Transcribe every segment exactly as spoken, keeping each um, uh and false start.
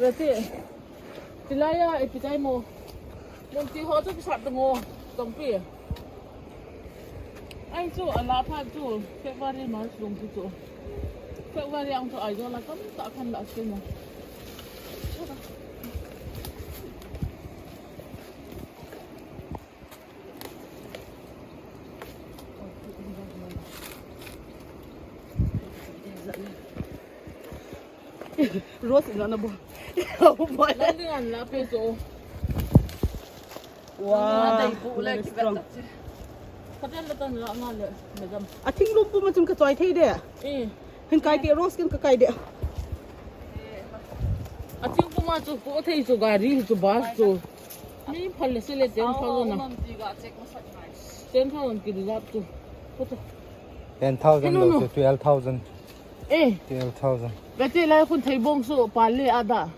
Rati. Tilai a, ipi tai mo. Mun ti ho chu kisat mo. Tongpi. Ai chu, ala pha chu. February, March lung chu chu. February ang chu ai jo la kam ta khan la sin na. Rose ina na bo. Nang dingan la pe so. Wow, very strong. Katan katan la nga le, madam. A thing lum puma chun ka choi thei de. Eh. Hin kai de, Rose kin ka kai de. A thing puma chu po thei chu gari chu bus chu. Ni phal le sile ten thousand na. Ten thousand ki reserve chu. Ten thousand lo chu twelve thousand. Eh. Twelve thousand. Beti lai khun thei bong su pa le ada.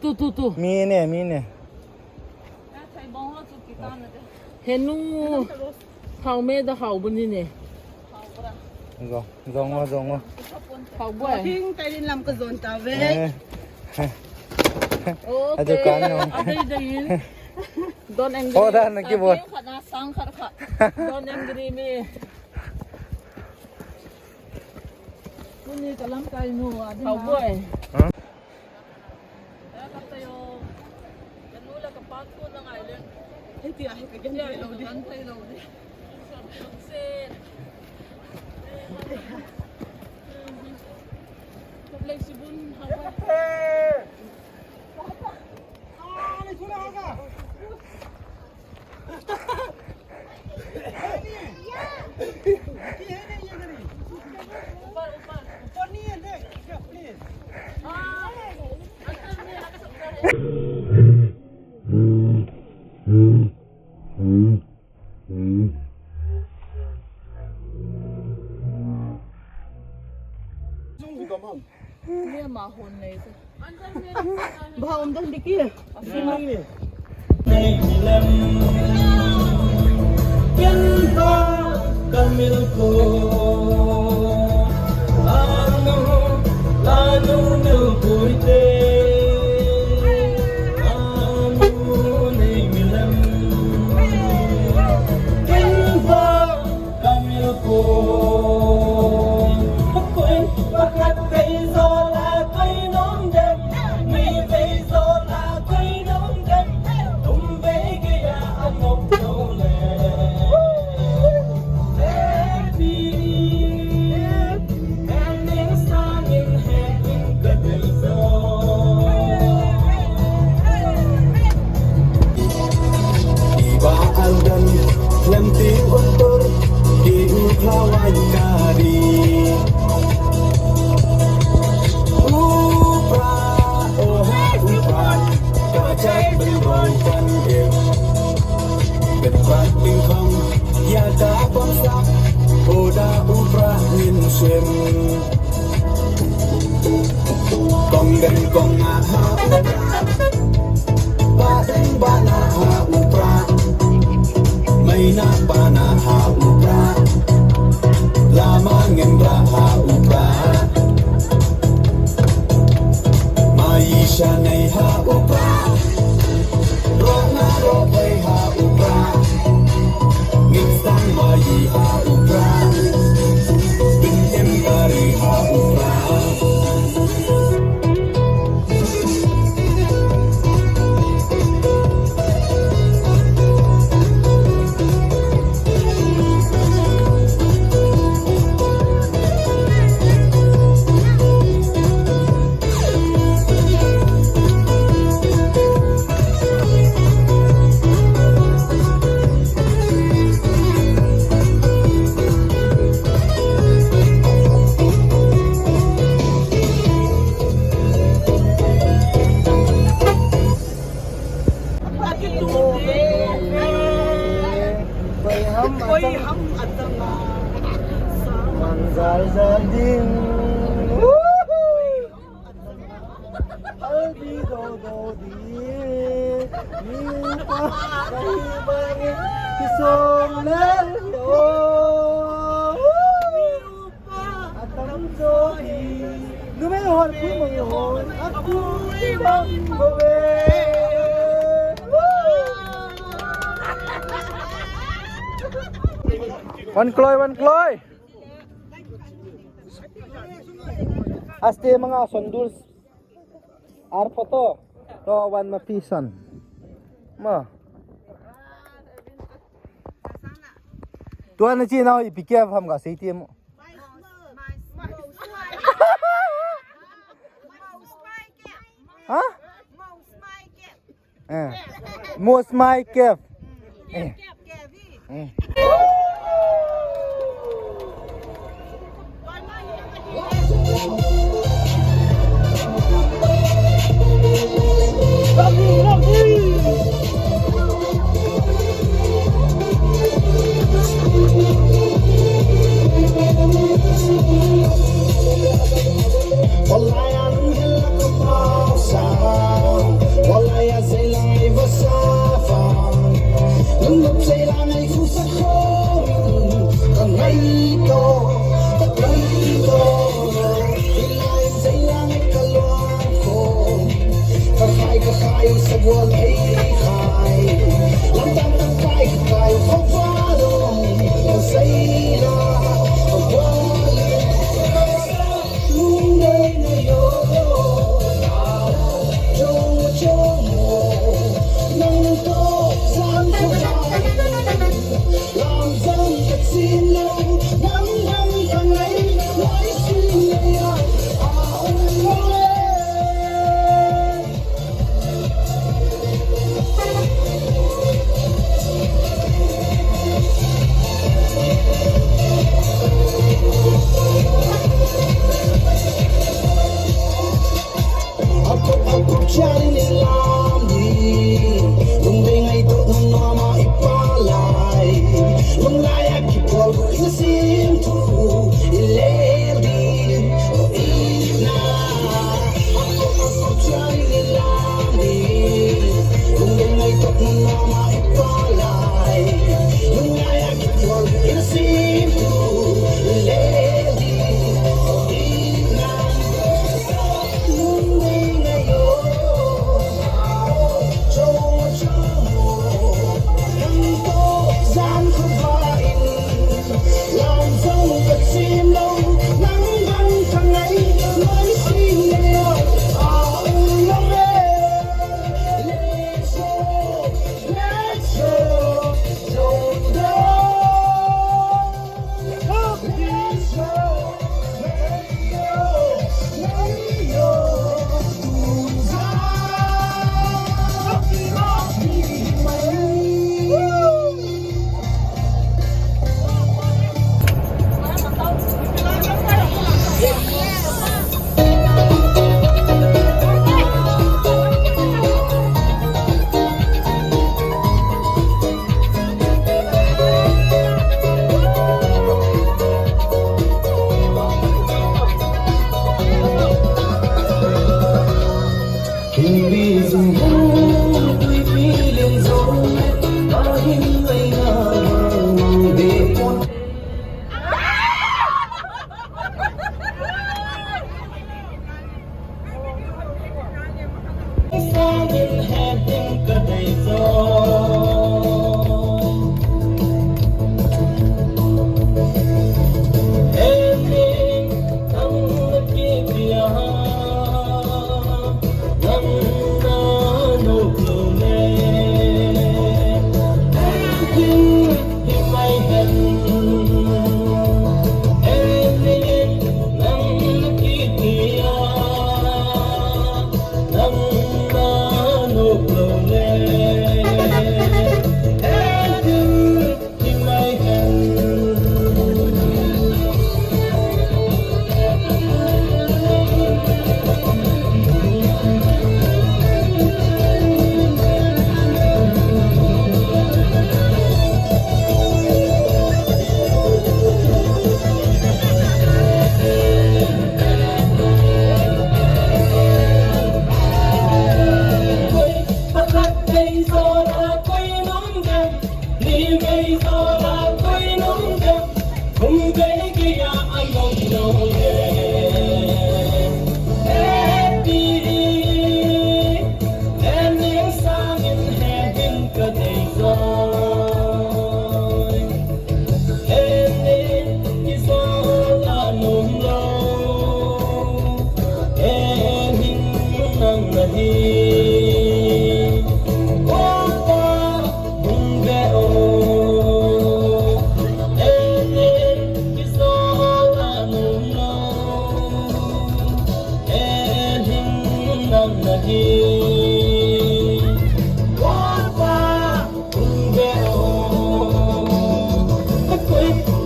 Tu, tu, tu. Mi ne, mi ne. Henu. Hao me da hao buni ne. Zong, zong o, zong o. Hao bo. Hing tai din lam ka zon ta ve. Eh. Okay. Adu kan no. Adai dai in. Don't angry. Ho da na ki bo. Khat na sang khat khat. Don't angry me. Kuni kalam kai nu adi. Hao bo. Huh? Bahon dang dikit. Iba aldan lemti utur ki utlawai kari. Upra, oh upra, kachai bilwai kan e. Bilwai lingkong ya ta pamsa, oda upra min swim. Kong den kong na ha upra. Ba den ba na ha upra. Mai na ba na ha upra. Lama ngem ra ha upra. Mai sha nei ha upra. Ro na ro pai ha upra. Ngem sang mai ha upra. Bin em kari ha upra. Koi ham, koi ham atanga. Manzal zadin. Albi do do di. Miu pa kai bang kisong lel do. Atam jo hi. Numei hon pui mang hon, a pui mang hon. Wan kloi, wan kloi. Aste manga sondul. Ar photo. To wan ma pi san. Ma. Tua na chi nau ipi kia ham ka sei ti mo. Ha? Eh. Most my cap. Eh. Eh.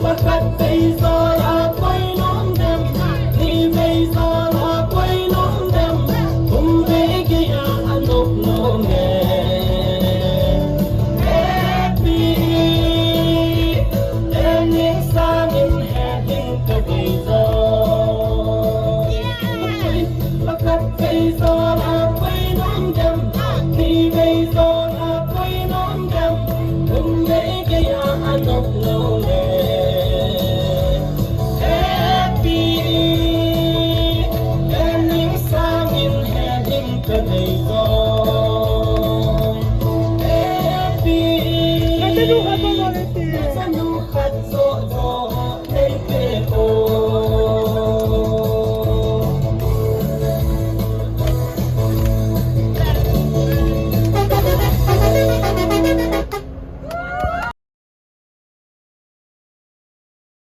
Pakhat vei jola koi nom dem, ni vei jola koi nom dem, thum vei geiya anop lou me. Happy, eini sangin heading kavei jo. Pakhat vei jola koi nom dem, ni vei jola koi nom dem, thum vei geiya anop lou